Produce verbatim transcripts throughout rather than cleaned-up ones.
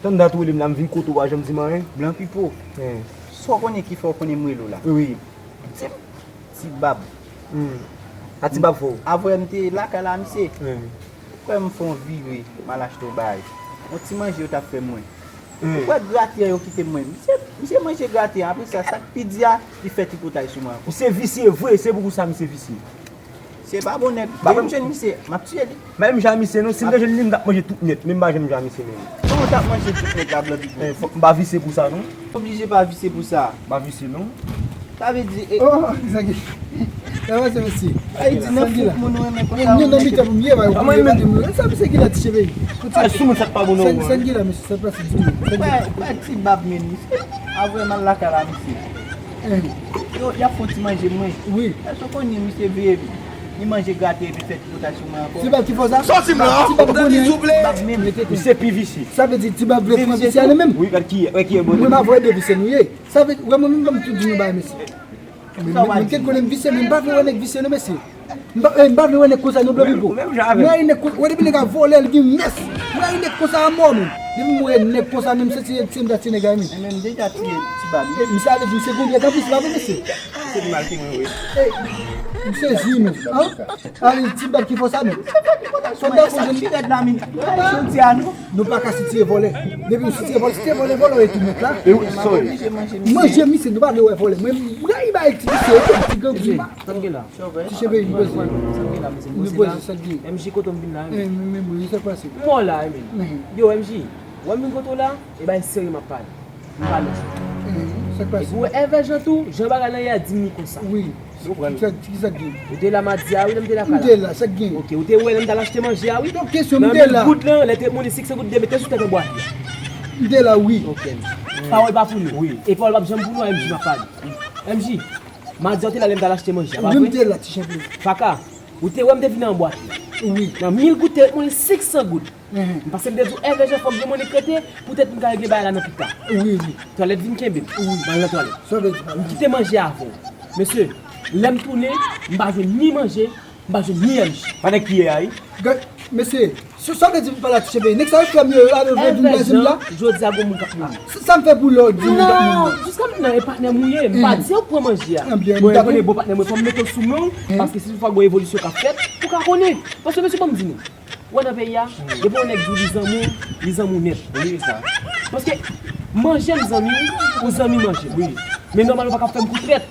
Tann dat ou rele m la, m vin kote w pa janm di m anyen. Blan Pipo. Sa w konnen ki fè w konnen m rele w la? Wi. Di m, Ti Bab. Hmm. A Ti Bab fè w? Avè m te lakay la, misye. Hmm. Ou kwè m fè yon vire, m al achte yon bagay. Yon ti manje yo t ap fè mwen. Hmm. Ou kwè gratyen yo kite mwen? Misye, misye manje gratyen. Apre sa, sa k pi di a, li fè tripotay sou mwen ankò. Misye visye vre, se pou sa misye visye. Se pa bon nèg. Depi m jwenn misye, m ap tiye li. M pa menm jan misye non, si m te jwenn li, m t ap manje tout nèt, men m pa janm jan misye menm. Kòman w t ap manje tout nèt la, Blan Pipo? Eh, fòk m pa visye pou sa non. Oblije pa visye pou sa. M pa visye non. Sa vle di, e, Oh, sa ki. Sa va, se mesye. Sa vle di nan fouk moun ou renmen konsa. Non, non, mitan pou m ye, ba, ou konn pa di m. Sa, misye ki la, ti cheve. Ay, sou moun sa k pa bon non. Sa ki la, mesye, sa pase di m. Wè, wè, Ti Bab, men misye. Avè m al lakay la, misye. Eh. Yo, y ap fè yon ti manje mwen. Wi. Èske w konnen misye veye li manje gratyen epi fè tripotay sou mwen ankò? Ti Bab ki fè w sa? Sòti m la. Ti Bab konnen. Ti Bab menm. Misye pi visye. Sa vle di Ti Bab vle pran visye a li menm? Wi, gad ki, wè ki e bon. Mwen pa vre de visye nou ye. Sa vle, wè mwen menm ban m tou di nou bagay mesye. Mwen, mwen, mwen te konnen m visye, men m pa vle wè nèg visye non mesye. M pa, eh, m pa vle wè nèg konsa non, Blan Pipo. Mwen rayi nèg konsa, wè depi nèg a vòlè, li gen mès. Mwen rayi nèg konsa a mò, men. Depi m wè nèg konsa, men m santi se m ta tiye nèg la, men. Men m deja tiye Ti Bab. Eh, misye ale di m se gonbyèt anplis, se pa vre, mesye? Se mal ki mwen, wi. Eh, m sezi, men. An? Ale, Ti Bab ki fè w sa, men. Sa w ta fè jwenn pi rèd la, men. Jodi a, non. Nou pa ka sitiye vòlè. Depi nou sitiye vòlè, sitiye vòlè, vòlè w ye tou nèt la. Manje misye, nou pa vle wè vòlè. Mwen, m rayi bagay ti misye, ti grangou. Sa m gen la? Ti cheve, nou poze. Sa m gen la, mesye? Nou poze, sa k gen? M J, kote m vin la, men? Men, men, men, sa k pase? M wè w la, men. Yo, M J, wè m vin kote w la, e bagay serye m ap pale. M pale. Sa k pase? Epi w wè Èvè Jan tou, jan bagay lan ye a, di m li konsa. Wi. Ou konprann? Sa, ki sa k gen? Ou te la madi a, wi, lè m te lakay la. M te la, sa k gen? Ok, ou te wè lè m t al achte manje a, wi. Nan mil goud lan, lè te mounen senk san goud, te mete sou tèt anbwati a. M te la, wi. Ok. Pawòl pa pou nou. Wi. E pawòl p ap janm pou nou, M J, m ap pale. M J, madi a, ou te la lè m t al achte manje a, pa vre? Wi, m te la, ti chanpyon. Faka, ou te wè m te vin anbwati a. Wi. Nan mil goud, te mounen senk san goud. M pase m te di w, Èvè Jan, fòk gen monnen k rete, poutèt m ka regle bagay la nan pita. Wi, wi. Twalèt vin kenbe m. Wi. M al nan twalèt. Sa w vle di pa la? M kite manje a avè w. Mesye, lè m tounen, m pa jwenn ni manje, m pa jwenn ni M J. Pa nèg ki ye a, wi. Gad, mesye, sa w vle di pa la, ti cheve? Nèg sa yo frè m yo, yo la, yo vle vin blaze m la. Èvè Jan, jodi a gon moun k ap mouri. Sa, sa m fè pou lè w di moun k ap mouri? Non, jiska mentnan, e patnè m ou ye. M pa di w pran manje a. Bon, e konnen bon patnè mwen, fò m mete w sou men w, paske si toutfwa gon evolisyon k ap fèt, ou ka konnen. Paske mesye, ban m di nou. Ou wè nan peyi a, depi yon nèg di w li zanmi w, li zanmi w nèt. Wi, sa. Paske manje m zanmi w, ou zanmi manje m. Wi. Men nòmal ou pa ka fè m kou trèt.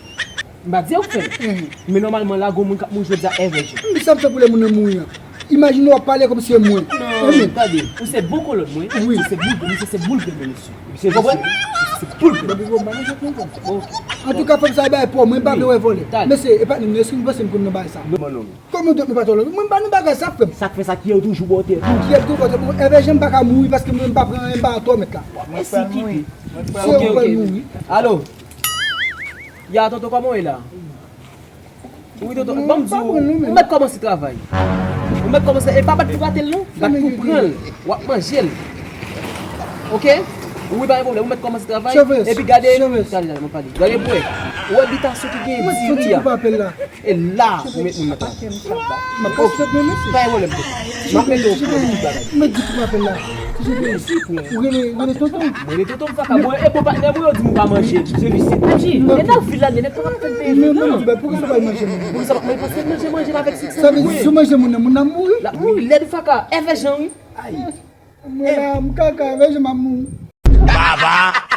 M pa di w fè l. Men nòmalman la, gon moun k ap mouri jodi a, Èvè Jan. Men sa m fè pou lè moun nan mouri an? Imajine w ap pale kòmsi se mwen. Non, tande, ou se bon kolòn mwen. Wi. Ou se boul, misye se boul de mwen, mesye. Ou konprann? Misye se boul de mwen. Antouka, fòk sa bay pou mwen, m pa vle wè vòlè. Mesye, e pa nou, èske nou panse m konn nan bagay sa? Kòman w di nou pa twò lòt? Mwen m pa nan bagay sa, frè m. Sa k fè sa, kiyè w toujou bò tè? Kiyè m toujou bò tè? Bon, Èvè Jan m pa ka mouri paske mwen m pa pran anyen, m pa atò mèt la. Se ou k pral mouri. Alo? Ya, tonton, kòman w ye la? Wi, tonton, ban m di w, ou mèt kòmanse travay. Ou mèt kòmanse, e pa bat pou gate l non, bat pou pran l. W ap manje l. Ok? Wi, pa gen pwoblèm, ou mèt kòmanse travay. Epi gade, gade, gade, mwen pale. Gade pou wè. Ou wè bitasyon ki gen diri a. E la, ou met moun nan travay. M ap pase tèt mwen, mesye. Pa gen pwoblèm, tonton. M ap mete w okouran de tout bagay. Mèt di ki m apèl la. Ti Jezi. Ou rele, rele tonton. Mwen rele tonton, faka. Mwen, e bon patnè mwen, yo di m ou pa manje. M J, e nan vil la, nèg pa ka fè m peye vil, non. Poukisa w pa manje moun? Poukisa w pa manje? Paske manje, manje m avèk senk san goud. Sa vle di, si w manje moun nan, moun nan mouri? L ap mouri lèd, faka. Èvè Jan, wi. Ay. Mwen la, m kaka, Èvè Jan m ap mouri. Baba.